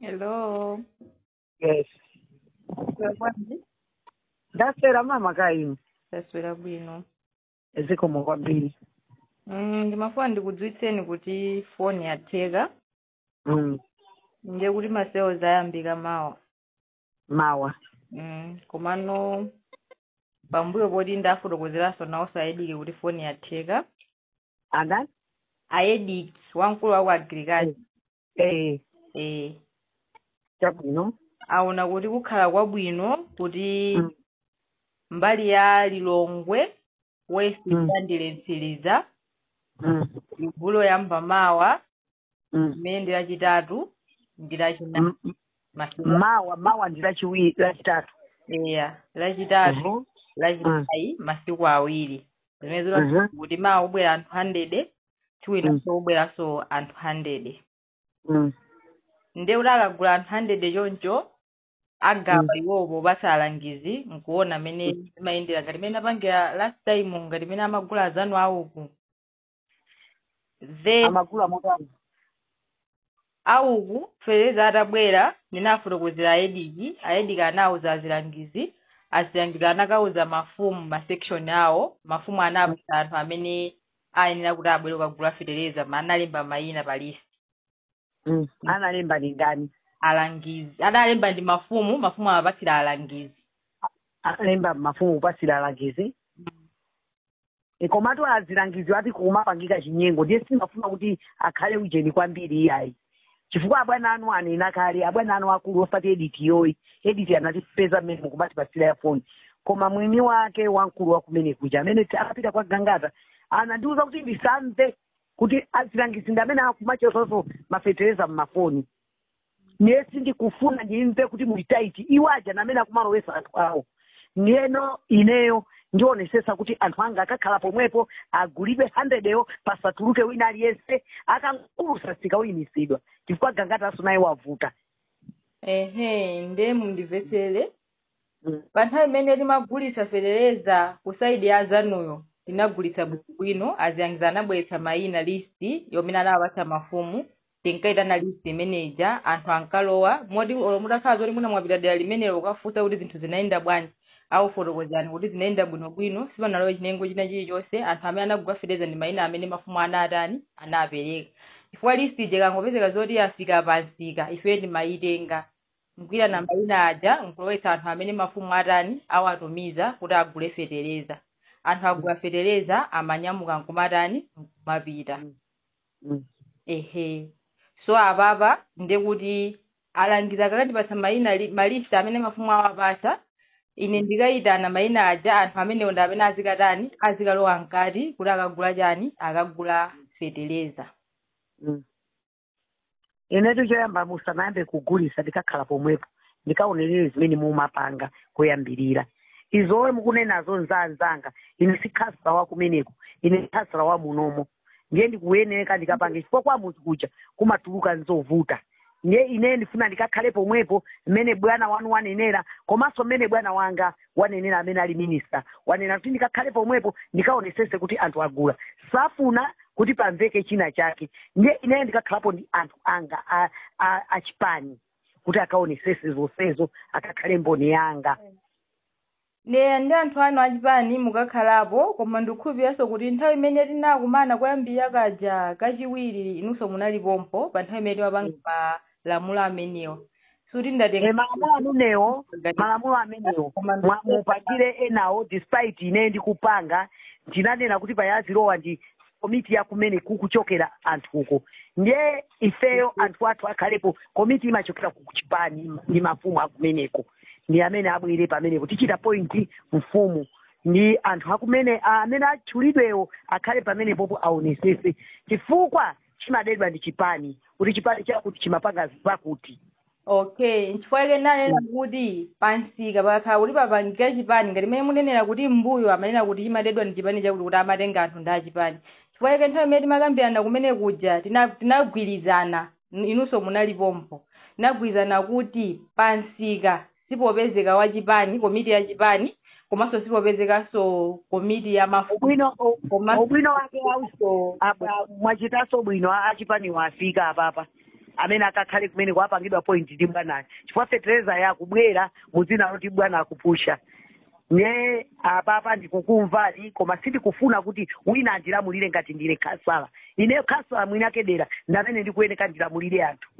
Hello. Yes. Bwanji? Ndaswera mama kaini. Ndaswera bwino. Zikomo kwambiri. Ndimafuna ndikudziwitseni kuti foni yatheka. Ndiye kuti ma sales ayambika mawa. Mawa. Komano pambuyo poti ndafotokozeranso nawonso a Ediki kuti foni yatheka. Andani? A Ediki, wamkulu wa ku agriculture. Eh. Chabwino. Aona kuti kukhala kwabwino kuti mbali ya Lilongwe West Tandile Mtsiriza igulo yamba mawa imene ndi lachitatu ndi lachinayi masiku. Mawa ndi lachiwiri, lachitatu. Eya, lachitatu, lachinayi, masiku awiri zimene zilonse kuti mawa kubwera anthu 100, chiwinanso kubweranso anthu 100. Ndiye kuti akagula anthu 100 choncho agawa iwowo basa alangizi nkuona mmene zimayendera, ngati mmene apangira last time, ngati mmene amagula azanu auku. Then Amagula motani? Auku fetereza atabwera, ndinafotokozera aediki, aediki anawuza azilangizi, azilangizi anakauza mafumu ma section awo, mafumu anapasa anthu amene ayenera kuti abwere kukagula fetereza, analemba mayina pa list. Analemba ndi ndani? Alangizi. Analemba ndi mafumu, mafumu amapatsira alangizi. Analemba mafumu kupasira alangizi. Komatu azilangizi ati kumapangika chinyengo, ndiye simafuna kuti akhale ujeni kwambiri iyayi. Chifukwa abwana anu anena kale, abwana anu akulu osati Editi yoyi. Editi anatipeza mmene mukumatipasira ya foni. Koma mwini wake wamkulu wa kumene kuja amene akapita kwa Gangata anandiwuza kuti ndisamve kuti azilangizi ndi amene akumachosonso mafetereza mmafoni. Ndiye sindikufuna ndimve kuti muli tight, iwo aja namene akumalowesa anthu awo. Ndiyeno ineyo ndionesesa kuti anthu anga akakhala pomwepo agulidwe 100 eyo, pasatuluke wina aliyense, akangulusa sikawuyimisidwa chifukwa Gangata naye wavuta. Ehe, ndiye mundimvetsere. Pa nthawi imene timagulitsa fetereza ku side ya azanuyo, tinagulitsa bwinobwino, azilangizi anabweretsa mayina, list yomwe anawapatsa mafumu, tinkayitana list imeneja, anthu ankalowa, moti olo mutakhala zoti mwina mwapita dera limenelo kukafunsa kuti zinthu zinayenda bwanji, awufotokozani kuti zinayenda bwinobwino, sipanalowe chinyengo china chilichonse, anthu amene anagula fetereza ndi mayina amene mafumu anatani, anapereka. Chifukwa list ija ikangopezeka zoti yafika pansika, ife timayitenga nkwirana mayina aja nkulowetsa anthu amene mafumu atani, awatumiza kuti agule fetereza. Anthu agula fetereza amanyamuka nkumatani, nkumapita. Ehe, so apapa ndekuti alangizi akakatipatsa mayina ma list amene mafumu awapatsa, ine ndikayitana mayina aja, anthu amenewo ndi amene azikatani, azikalowa mkati kuti akagula chani, akagula fetereza. Inetu choyamba musanayambe kugulisa ndikakhala pomwepo, ndikaonelere zimene mumapanga kuyambirira. Izowe mukunenazo nzanzanga, ine si khasala wa kumeneko, ine khasala wa munomo. Ndiye ndikuyeneka ndikapange chifukwa kwa muzi kuja kumatuluka nzovuta. Ndiye ine ndifuna ndikakhale pomwepo mmene bwana wanu wanenera, komanso mmene bwana wanga wanenera amene ali minister wanena kuti ndikakhale pomwepo ndikaonesese kuti anthu agula, safuna kuti pamveke china chake. Ndiye ine ndikakhalapo ndi anthu anga achipani kuti akaonesese zonsezo, akakhale mboni yanga. Ne ndi anthu anu achipani mukakhalapo, koma ndikukhulupiranso kuti nthawi imene tinakumana kuyambira kaja kachiwiri inunso munalipompo pa nthawi imene timapanga malamulo amenewa. Suti ndatenga Malamulo amenewo, malamulo amenewo mupangire enawo, despite ine ndikupanga ndinanena kuti payazilowa ndi komiti yakumene kukuchokera anthuko. Ndiye ifeyo anthu athu akhalepo, komiti imachokera kuchipani ndi mafumu akumeneko ndi amene abwere pamenepo, tichita point mfumu ndi anthu akumene amene atchulidwewo akhale pamenepopo aonesese, chifukwa chimadedwa ndi chipani kuti chipani chakuti chimapanga zakuti. Okay, nchifukwa chake ndanena kuti pansika pakakhala kuti papangika chipani, ngati mmene munenera kuti mbuyo amanena kuti chimadedwa ndi chipani chakuti, kuti amatenga anthu ndi achipani. Chifukwa chake nthawi imene timakambirana kumene kuja tinagwirizana, inunso munalipompo, tinagwirizana kuti pansika sipopezeka wachipani, komiti ya chipani, komanso sipopezekanso komiti ya mafumu. Ubwino wake mwachitanso bwino, achipaniwo afika apapa. Amene akakhale kumene kwapangidwa point ndi bwanayo, chifukwa fetereza yakubwera muzina loti bwana akupusha. Ne apapa ndikukumvani, koma sindikufuna kuti wina andilamulire ngati ndine khasala. Ineyo khasala mwini akedera ndamene ndikuyeneka ndilamulire anthu.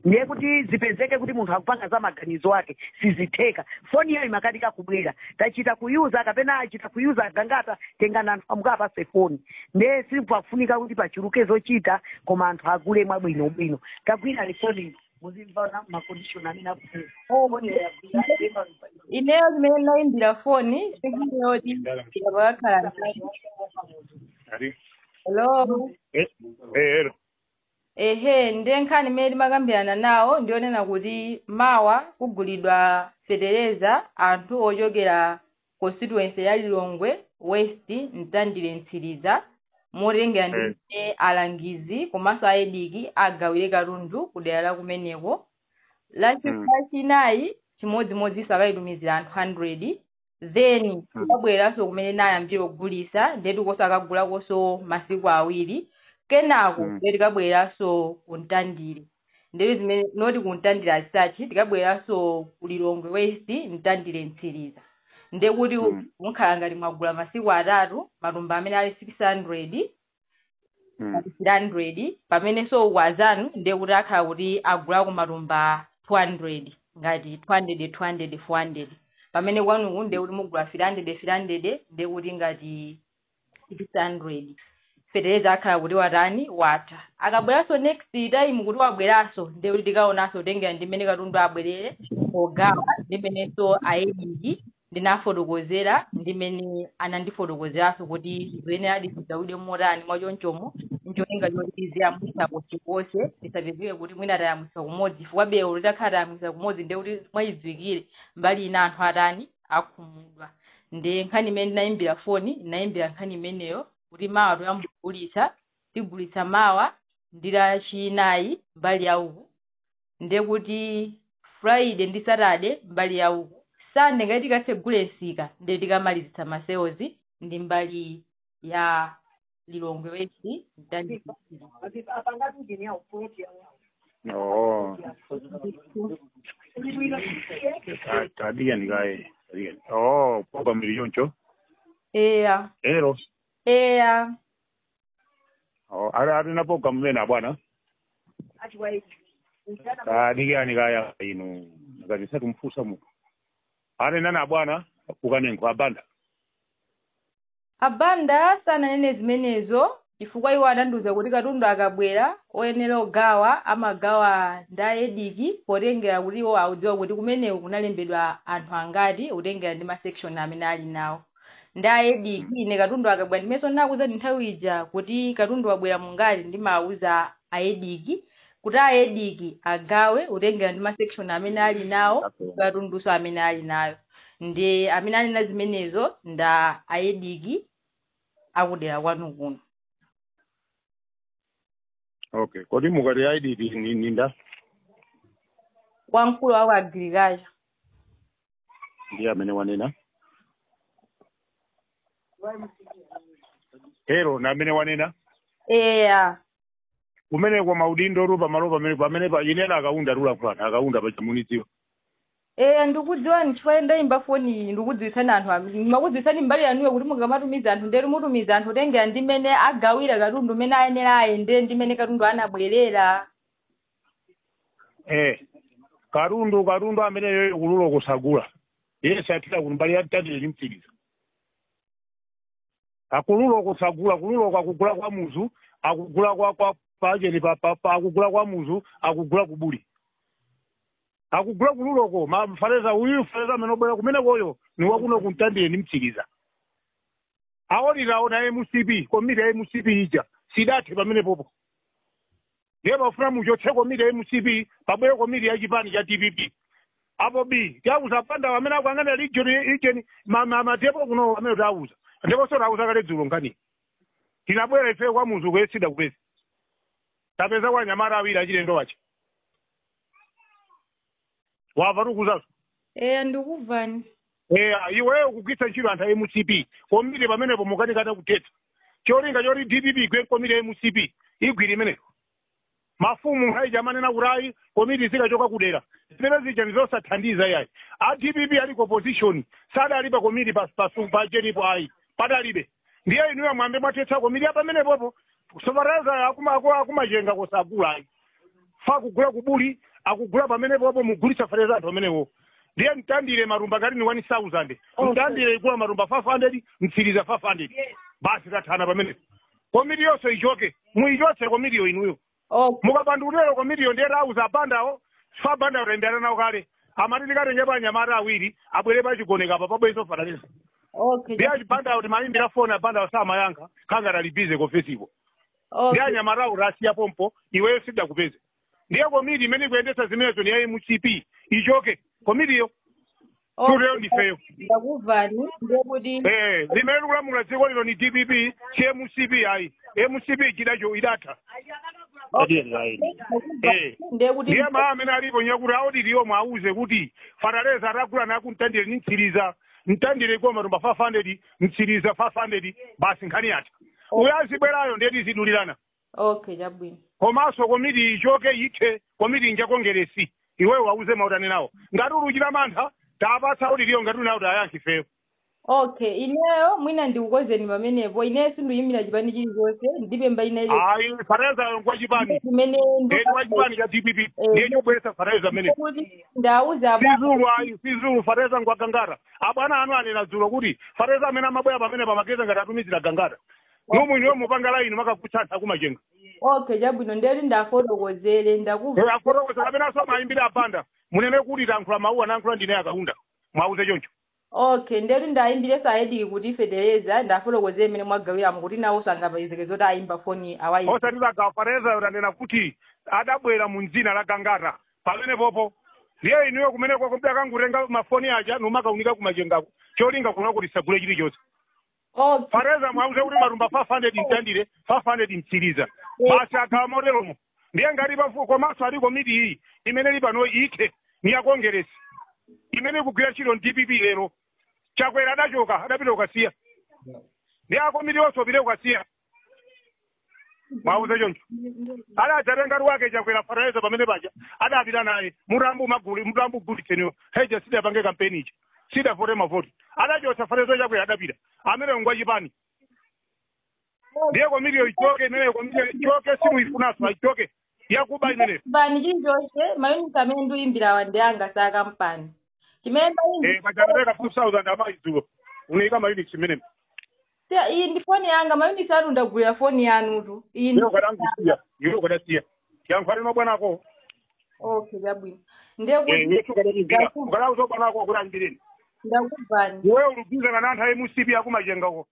Ndiye kuti zipezeke kuti munthu akupanga za maganizo ake, sizitheka. Foni yayo imakatika kubwera, tachita kuyuza kapena achita kuyuza gangata tengana anthu amukapase foni. Ndiye sipafunika kuti pachuluke zochita, koma anthu agule mwabwinobwino. Tagwira foni, muzimva macondition amene akufuna. Foni yagwira. Ineyo zimene ndinayimbira foni sikuyoti pakakhala. Hello? Hello. Ehe, ndiye nkhani imene timakambirana nawo ndionena kuti mawa kugulidwa fetereza anthu ochokera constituency ya Lilongwe West, Mtandire, Mtsiriza, motengera ndi mmene alangizi komanso aediki agawire katundu kudera la kumeneko. Lachinayi chimodzimodzinso akayitumizira anthu 100, then tikabwereranso kumene nayambira kugulisa, ndetu koso akagulakonso masiku awiri. Kenako ndiye tikabwereranso ku Mtandire, ndetu zimene noti ku Mtandire achisachi, tikabwereranso ku Lilongwe West, Mtandire, Mtsiriza. Ndiye kuti mukhala ngati mwagula masiku atatu matumba amene ali 600, 300, pamenenso ukwazanu ndiye kuti akhala kuti agulako matumba 200, ngati 200 200 400, pamene kwanuku ndiye kuti mugula 300 300, ndiye kuti ngati 600. Fetereza akhala kuti watani, watha. Akabweranso next time kuti wabweranso, ndiye kuti tikaonanso kutengera ndi mmene katundu abwerere pogawa, ndi mmenenso aediki ndinafotokozera, ndi mmene anandifotokozeranso kuti zoyenera zigawidwe motani mwachonchomo, ncholinga choti tiziyamwisa konsekonse, tisapezeke kuti mwina tayamwisa kumodzi, chifukwa bewu litakhala tayamwisa kumodzi, ndiye kuti mwachidziwikire mbali ina anthu atani, akhumudwa. Ndiye nkhani imene ndinayimbira foni, ndinayimbira nkhani imeneyo kuti mawa toyambogulitsa, tigulitsa mawa ndi lachinayi mbali yauku, ndiye kuti Friday ndi Saturday mbali yauku, Sunday ngati tikatsegule msika ndiye tikamalizitsa masales ndi mbali ya Lilongwe West, Mtandire. Oh. Tadiyani kaye. Tadiyani. Oh, program ili yoncho. Eya. Hello. Eya. Oh, ari na program mena bwana. Tadiyani kaya inu. Ngati satumfusa mu. Ari nana bwana ukanengo abanda. Abanda sananene zimenezo, chifukwa iwo adandiuza kuti katundu akabwera oyenera ogawa amagawa ndi aediki, potengera kuti iwo akudziwa kuti kumeneko kunalembedwa anthu angati, kutengera ndi ma section amene ali nawo ndi aediki. Ine katundu akabwera, ndimenso ndinakuwuzani nthawi ija kuti katundu wabwera mungati, ndimawuza aediki kuti aediki agawe kutengera ndi ma section amene ali nawo, katunduso amene ali nayo. Ndi amene anena zimenezo nda aediki akudera kwanu kuno. Okay, kodi mukati ID ni ninda? Wamkulu wa agriculture. Ndiye amene wanena. Hello, na amene wanena. Eya. Kumene kwa maudindo rupa malopa pamene pamene pa inena akaunda rula kwa akaunda pa chamunidziwa. Eya, ndikudziwa nchifukwa ndayimba foni iyi, ndikudziwitsani anthu, makudziwitsani mbali yanuyo kuti mukamatumiza anthu nderu mutumiza anthu tengera ndi mmene agawira katundu mmene ayenera ayende ndi mmene katundu anabwerera. Katundu amene kululo kusagula. Yese atira kumbali yatati limtsiriza. Akululo kusagula, kululo akugula kwa muzu, akugula kwa pajeni pa akugula kwa muzu, akugula kubuli. Akugula kululoko mafareza uyu fareza menobwera kumene koyo ni wakuno kuntandire nimtsiriza. Aonira ona MCP, komiti ya MCP ija sidati pamene popo. Ndiye pafuna muchotse komiti ya MCP, pabwere komiti ya chipani cha DPP. Apo B, tauza panda amene akuyang'anira region matepo kuno amene tauza. Ndipo so tauza kale dzulo nkhani. Tinabwera ife kwa muzu kuyesida kupeza. Tapeza kwa nyamara awiri achilendo wache. Wava rukuzazo. Ndikuvani. Iweyo kugwitsa ntchito anthu a MCP. Komiti pamenepo mukanikata kutetsa. Cholinga choti DPP igwe komiti ya MCP igwire imeneyo. Mafumu nthawi amanena kuti ayi komiti zikachoka kudera zimene zija ndizosathandiza yayi. A DPP ali ku opposition sadali pa komiti pachenipo ayi padalibe. Ndiye inuyo mwambe mwathetsa komiti pamenepopo sofareza akumachenga kosagula ayi fa kugula kubuli akugula pamenepopo mugulitsa fereza anthu amenewo. Ndiye mtandire marumba ngati ni 1000 mtandire igula marumba 500 mtsiriza 500 basi tathana pamenepo. Komiti yonse ichoke muichotse komitiyo inuyo. Mukapandulero komitiyo ndiye tauza abandawo fa bandawo tayimbeana nawo kale amati tikatenge pa anyamata awiri abwere pachigoneka apa pabweso fertilizer. Ndiye achibandawo timayimbira foni abandawo samayankha khangati ali bize kofesipo. Ndiye anyamatawo tasiya pompo iweyo sidakupeze. Ndiye komiti imene ikuyendetsa zimenezo ni ya MCP ichoke komitiyo tuteyo ndifeyo. Ndakuvani ndiye kuti limene likulamula dziko lino ni DPP si MCP ayi. MCP chidacho idatha. Ndiye maa amene alipo nyakuti auditiyo mwauze kuti fertilizer atagula naku mtandire ni mtsiriza mtandire igula matumba 500 mtsiriza 500 basi nkhani yatha. Uyo azibwerayo ndiye tizidulirana. Okay chabwino. Komanso komiti ichoke ithe komiti inja kongeresi iweyo wauze mautani nawo ngati uli uchita mantha tapatsa auditiyo ngati uli nawo tayankhe ifeyo. Okay ineyo mwina ndikukozeni pamenepo ineyo sindiyimira chipani chilichonse ndipemba ineyo. Ayi fertilizer ngwa chipani ndiye kwa chipani cha DPP ndiye chobweretsa fertilizer amenepo. Kuti ndauza sizulu ayi sizulu fertilizer ngwa gangata abwana anu anena dzulo kuti fertilizer amene amabwera pamene pamakeza ngati atumizira gangata nomwe inuyo mupanga laini makakutsa kumachenga. Okay chabwino ndiyeti ndafotokozere ndakuva. Afotokozera amene aso mayimbira apanda munene kuti tankhula mawu anankhula ndine akaunda mwauze choncho. Okay ndiyeti ndayimbire saediki kuti fetereza ndafotokozere mmene mwagawiramo kuti nawo sangapezeke zoti ayimba foni awayi. Osati tagawa fertilizer utanena kuti adabwera mu dzina la gangata pamenepopo ndiye inuyo kumeneko kudakangutenga mafoni aja numakaunika kumachengako cholinga kuna kuti sagule chilichonse. Fertilizer mwauze kuti marumba 500 mtandire 500 mtsiriza basi agawa moteromo. Ndiye ngati komanso ali komiti iyi imene ili pano ithe ni ya kongeresi imene ikugwira ntchito DPP lero. Chakwera adachoka adapita kukasiya ndiye akomiti onse apite kukasiya mwauze choncho. Adadzatenga wake Chakwera fertilizer pamene paja adapita naye mutambo magulu mutambo ugulitseniyo heja sidapange kampeni ija sidavote mavoti adachotsa fertilizer Chakwera adapita amene ngwa chipani. Ndiye komitiyo ichoke imeneyo komitiyo ichoke simuifunaso ichoke yakuba imeneyo. Chipani chilichonse mayunitsi amene ndikuyimbirawa ndi anga sa kampani chimene pachapereka 2000 amayi dzulo unayika mayunitsi imeneyo. Iyi ndi foni yanga mayunitsi anu ndagulira foni yanutu. Iyi ndiyo kadangisiya iwe kadasiya yankhwani mabwanako. Okay chabwino ndiye kuti ukadauza bwanako kuti ambireni ndakubvani iweyo ulugwizana na anthu a MCP akumachengako.